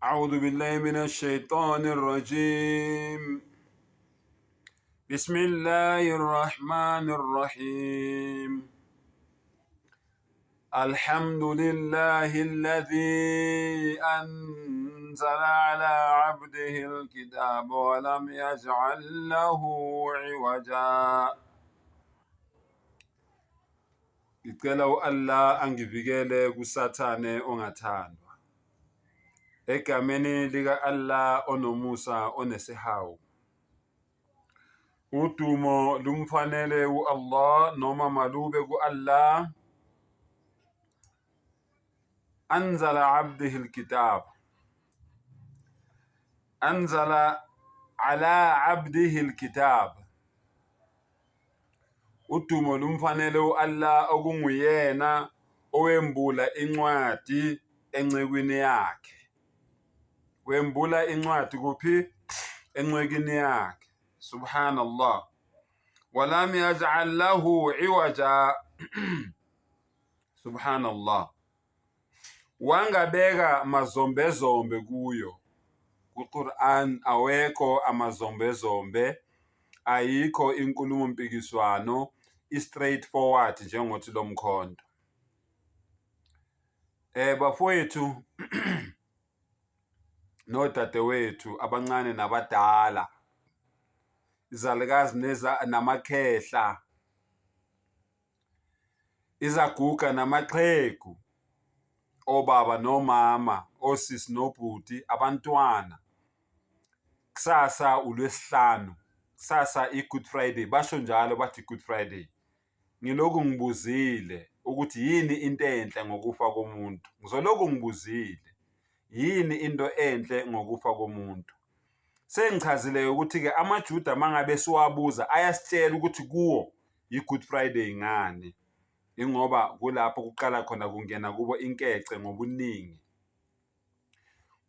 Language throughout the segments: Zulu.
أعوذ بالله من الشيطان الرجيم بسم الله الرحمن الرحيم الحمد لله الذي أنزل على عبده الكتاب ولم يجعل له عوجا. Ngicela u-Allah angivikele kuSathane ongathandwa. Egameni lika-Allah onomusa onesihawu. Udumo lumfanele u-Allah noma malube ku-Allah. Anzala abdihi alkitab. Anzala ala abdihi alkitab. Udumo lumfanele u-Allah okunguyena owembula incwadi encekwini yakhe. Wembula incwadi kuphi? Encekwini yakhe. Subhanallah. Walam yaj'al lahu iwaja. Subhanallah. Wangabeka mazombezombe kuyo. KuQur'an awekho amazombezombe, ayikho inkulumo mpikiswano, i-straight forward njengothi lomkhonto. Bafowethu nodadewethu abancane nabadala, izalukazi namakhehla, izaguga namaxhegu, obaba nomama, osisi nobhuti, abantwana. Kusasa uLwesihlanu, kusasa i-Good Friday, basho njalo bathi Good Friday. Ngilokhu ngibuzile ukuthi yini into enhle ngokufa komuntu. Ngizolokhu ngibuzile, yini into enhle ngokufa komuntu? Sengichazile ukuthi-ke amaJuda uma ngabe siwabuza ayasitshela ukuthi kuwo i-Good Friday ngani. Ingoba kulapho kuqala khona kungena kubo inkece ngobuningi.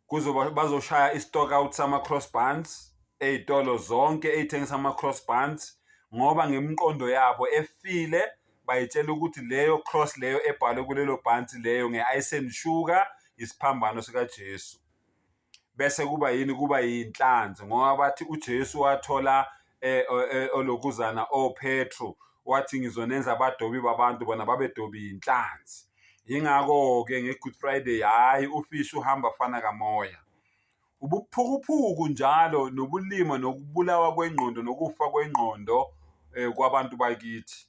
Kuzoba bazoshaya i-stock out sama-cross buns ey'tolo zonke ey'thengisa ama-cross buns ngoba ngemiqondo yabo efile bayitshela ukuthi leyo cross leyo ebhalwe kulelo bhansi leyo nge-ice and sugar isiphambano sikaJesu. Bese kuba yini? Kuba yinhlanzi ngoba bathi uJesu wathola eh, eh, olokuzana oPetru wathi ngizonenza abadobi babantu bona babedobi inhlanzi. Yingakho-ke nge-Good Friday hhayi ufishi uhamba fana kamoya. Ubuphukuphuku njalo nobulima nokubulawa kwengqondo nokufa kwengqondo kwabantu bakithi.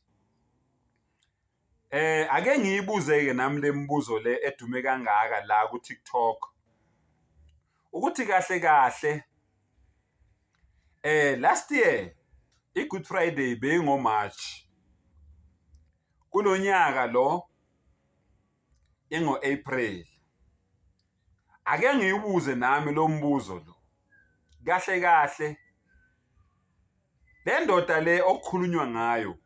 Ake ngiyibuze-ke nami le mibuzo le edume kangaka la ku-TikTok. Ukuthi kahle kahle last year i-Good Friday beyingo-March. Kulo nyaka lo ingo-April. Ake ngiyibuze nami lo mbuzo lo. Kahle kahle le ndoda le okukhulunywa ngayo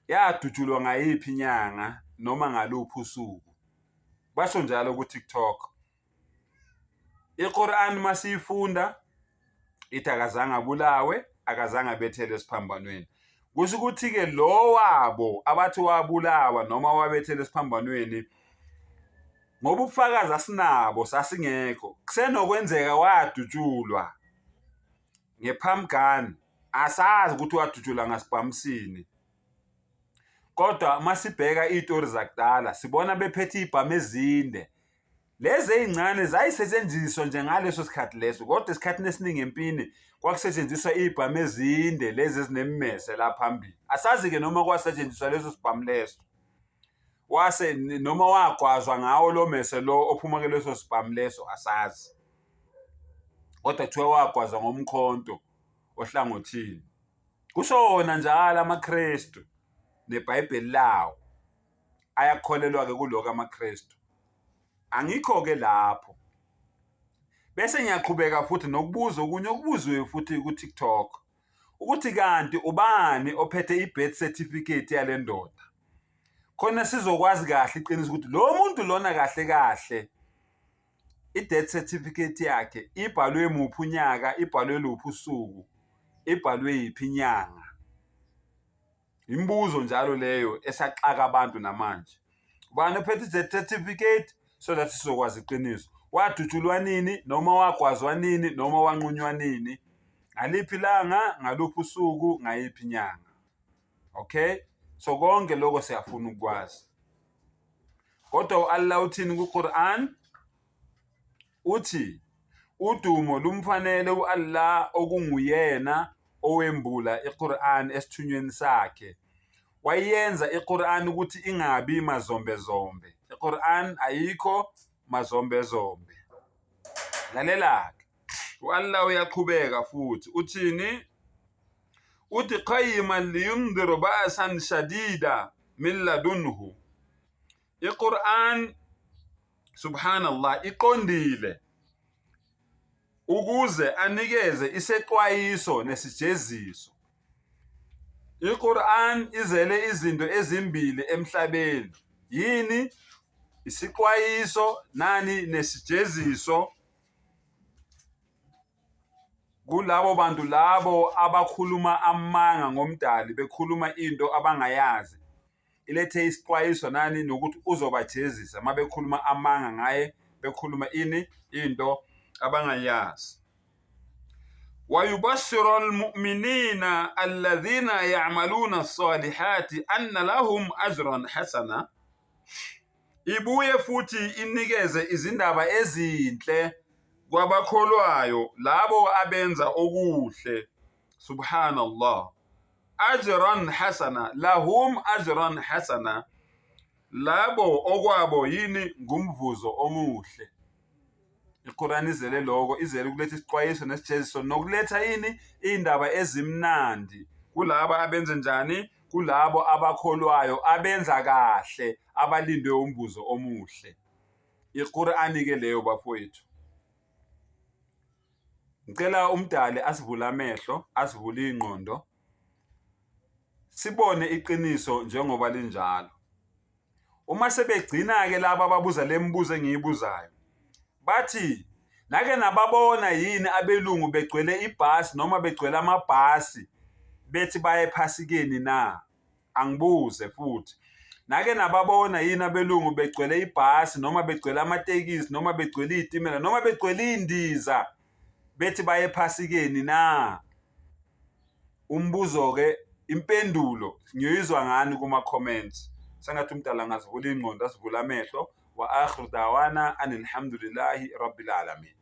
yadutshulwa ngayiphi inyanga noma ngaluphi usuku? Basho njalo ku-TikTok. I-Quran masiyifunda ithi akazange abulawe, akazange abethelwe esiphambanweni. Kusho ukuthi-ke lo wabo abathi wabulawa noma wabethelwa esiphambanweni ngoba ubufakazi asinabo sasingekho, kusenokwenzeka wadutshulwa nge-pump gun, asazi ukuthi wadutshulwa ngasibhamusini. Kodwa uma sibheka iy'tori zakudala sibona bephethe iy'bhamu ezinde. Lezi ey'ncane zayisetshenziswa nje ngaleso sikhathi leso, kodwa esikhathini esiningi empini kwakusetshenziswa iy'bhamu ezinde lezi ezinemmese la phambili. Asazi-ke noma kwasetshenziswa leso sibhamu leso. Wase noma wagwazwa ngawo lo mese lo ophuma kuleso sibhamu leso asazi. Kodwa kuthiwa wagwazwa ngomkhonto ohlangothini. Kusho wona njalo amaKrestu neBhayibheli lawo. Ayakholelwa-ke kuloko amaKrestu. Angikho-ke lapho. Bese ngiyaqhubeka futhi nokubuza okunye okubuziwe futhi ku-TikTok ukuthi kanti ubani ophethe i-birth certificate yale ndoda khona sizokwazi kahle iqiniso ukuthi lo muntu lona kahle kahle i-death certificate yakhe ibhalwe muphi unyaka, ibhalwe luphi usuku, ibhalwe yiphi inyanga. Imibuzo njalo leyo esaxaka abantu namanje. Ubani ophethe i-death certificate so that sizokwazi iqiniso. Wadutshulwa nini noma wagwazwa nini noma wanqunywa nini? Ngaliphi ilanga, ngaluphi usuku, ngayiphi inyanga? Okay? So konke lokho siyafuna ukukwazi. Kodwa u-Allah uthini ku-Quran? Uthi, Udumo lumfanele u-Allah okunguyena owembula iQur'an esithunyweni sakhe. Wayenza iQur'an ukuthi ingabi mazombezombe. IQur'an ayikho mazombezombe. Lalela-ke. U-Allah uyaqhubeka futhi uthini? Uthi qayyiman liyundhir ba'san shadida min ladunhu. IQur'an subhanallah iqondile ukuze anikeze isexwayiso nesijeziso. IQur'an izele izinto ezimbili emhlabeni. Yini? Isixwayiso nani nesijeziso kulabo bantu labo abakhuluma amanga ngomdali bekhuluma into abangayazi. Ilethe isixwayiso nani nokuthi uzobajezisa uma bekhuluma amanga ngaye bekhuluma ini into abangayazi. Wayubashiru almu'minina alladhina ya'maluna as-salihati anna lahum ajran hasana. Ibuye futhi inikeze izindaba ezinhle kwabakholwayo labo abenza okuhle. Subhanallah. Ajran hasana lahum ajran hasana labo okwabo yini ngumvuzo omuhle. IQuran izele lokho, izele ukuletha isixwayiso nesijeziso nokuletha yini iy'ndaba ezimnandi kulaba abenze njani, kulabo abakholwayo abenza kahle abalindwe umvuzo omuhle. IQurani-ke leyo bafowethu. Ngicela uMdali asivule amehlo, asivule iy'ngqondo, sibone iqiniso njengoba linjalo. Uma sebegcina-ke laba ababuza le mibuzo engiyibuzayo, bathi nake nababona yini abelungu begcwele ibhasi noma begcwele amabhasi bethi baye ephasikeni na? Angibuze futhi, nake nababona yini abelungu begcwele ibhasi noma begcwele amatekisi noma begcwele iy'timela noma begcwele iy'ndiza bethi baye ephasikeni na? Umbuzo-ke impendulo ngiyoyizwa ngani kuma-comments. Sengathi umdala angazivula iy'ngqondo asivule amehlo. Wa akhiru dawana anilhamdulillahi rabbil alamin.